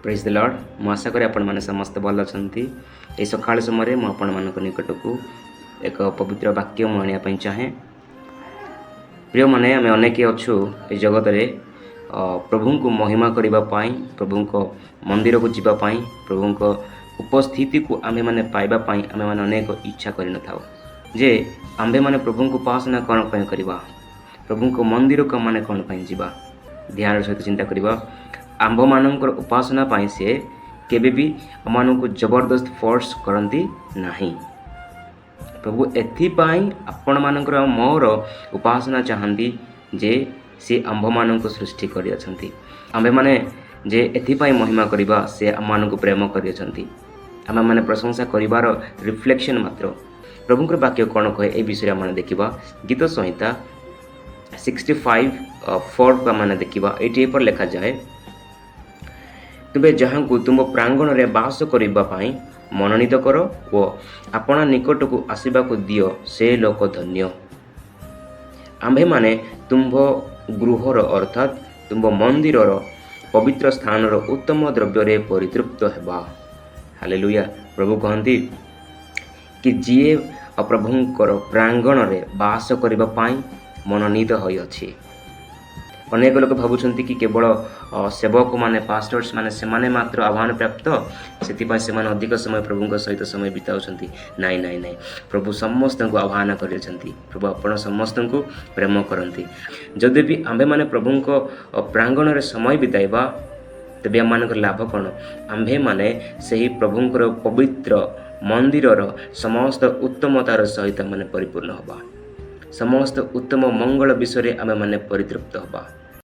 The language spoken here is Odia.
Praise the Lord. ମୁଁ ଆଶା କରେ ଆପଣମାନେ ସମସ୍ତେ ଭଲ ଅଛନ୍ତି। ଏହି ସକାଳ ସମୟରେ ମୁଁ ଆପଣମାନଙ୍କ ନିକଟକୁ ଏକ ପବିତ୍ର ବାକ୍ୟ ମୁଁ ଆଣିବା ପାଇଁ ଚାହେଁ। ପ୍ରିୟମାନେ, ଆମେ ଅନେକ ଅଛୁ ଏ ଜଗତରେ ପ୍ରଭୁଙ୍କୁ ମହିମା କରିବା ପାଇଁ, ପ୍ରଭୁଙ୍କ ମନ୍ଦିରକୁ ଯିବା ପାଇଁ, ପ୍ରଭୁଙ୍କ ଉପସ୍ଥିତିକୁ ଆମ୍ଭେମାନେ ପାଇବା ପାଇଁ ଆମେମାନେ ଅନେକ ଇଚ୍ଛା କରିନଥାଉ ଯେ ଆମ୍ଭେମାନେ ପ୍ରଭୁଙ୍କୁ ଉପାସନା କ'ଣ ପାଇଁ କରିବା, ପ୍ରଭୁଙ୍କ ମନ୍ଦିରକୁ ଆମମାନେ କ'ଣ ପାଇଁ ଯିବା। ଧ୍ୟାନର ସହିତ ଚିନ୍ତା କରିବା। ଆମ୍ଭମାନଙ୍କର ଉପାସନା ପାଇଁ ସେ କେବେ ବି ଆମମାନଙ୍କୁ ଜବରଦସ୍ତ ଫୋର୍ସ କରନ୍ତି ନାହିଁ। ପ୍ରଭୁ ଏଥିପାଇଁ ଆପଣମାନଙ୍କର ଆଉ ମୋର ଉପାସନା ଚାହାନ୍ତି ଯେ ସେ ଆମ୍ଭମାନଙ୍କୁ ସୃଷ୍ଟି କରିଅଛନ୍ତି। ଆମ୍ଭେମାନେ ଯେ ଏଥିପାଇଁ ମହିମା କରିବା, ସେ ଆମମାନଙ୍କୁ ପ୍ରେମ କରିଅଛନ୍ତି। ଆମେମାନେ ପ୍ରଶଂସା କରିବାର ରିଫ୍ଲେକ୍ସନ୍ ମାତ୍ର। ପ୍ରଭୁଙ୍କର ବାକ୍ୟ କ'ଣ କହେ, ଏ ବିଷୟରେ ଆମେ ଦେଖିବା। ଗୀତ ସଂହିତା 65:4କୁ ଆମେ ଦେଖିବା। ଏଇଠି ଏପରି ଲେଖାଯାଏ, "ତୁମେ ଯାହାଙ୍କୁ ତୁମ ପ୍ରାଙ୍ଗଣରେ ବାସ କରିବା ପାଇଁ ମନୋନୀତ କର ଓ ଆପଣା ନିକଟକୁ ଆସିବାକୁ ଦିଅ, ସେ ଲୋକ ଧନ୍ୟ। ଆମ୍ଭେମାନେ ତୁମ୍ଭ ଗୃହର, ଅର୍ଥାତ୍ ତୁମ୍ଭ ମନ୍ଦିରର ପବିତ୍ର ସ୍ଥାନର ଉତ୍ତମ ଦ୍ରବ୍ୟରେ ପରିତୃପ୍ତ ହେବା।" ହାଲେଲୁୟା! ପ୍ରଭୁ କହନ୍ତି କି ଯିଏ ପ୍ରଭୁଙ୍କର ପ୍ରାଙ୍ଗଣରେ ବାସ କରିବା ପାଇଁ ମନୋନୀତ ହୋଇଅଛି। ଅନେକ ଲୋକ ଭାବୁଛନ୍ତି କି କେବଳ ସେବକମାନେ, ପାଷ୍ଟର୍ସ ମାନେ, ସେମାନେ ମାତ୍ର ଆହ୍ୱାନ ପ୍ରାପ୍ତ, ସେଥିପାଇଁ ସେମାନେ ଅଧିକ ସମୟ ପ୍ରଭୁଙ୍କ ସହିତ ସମୟ ବିତାଉଛନ୍ତି। ନାଇଁ, ନାଇଁ, ନାଇଁ। ପ୍ରଭୁ ସମସ୍ତଙ୍କୁ ଆହ୍ୱାନ କରିଅଛନ୍ତି। ପ୍ରଭୁ ଆପଣ ସମସ୍ତଙ୍କୁ ପ୍ରେମ କରନ୍ତି। ଯଦି ବି ଆମ୍ଭେମାନେ ପ୍ରଭୁଙ୍କ ପ୍ରାଙ୍ଗଣରେ ସମୟ ବିତାଇବା, ତେବେ ଆମମାନଙ୍କର ଲାଭ କ'ଣ? ଆମ୍ଭେମାନେ ସେହି ପ୍ରଭୁଙ୍କର ପବିତ୍ର ମନ୍ଦିରର ସମସ୍ତ ଉତ୍ତମତାର ସହିତ ମାନେ ପରିପୂର୍ଣ୍ଣ ହେବା। ସମସ୍ତ ଉତ୍ତମ ମଙ୍ଗଳ ବିଷୟରେ ଆମେମାନେ ପରିତୃପ୍ତ ହେବା।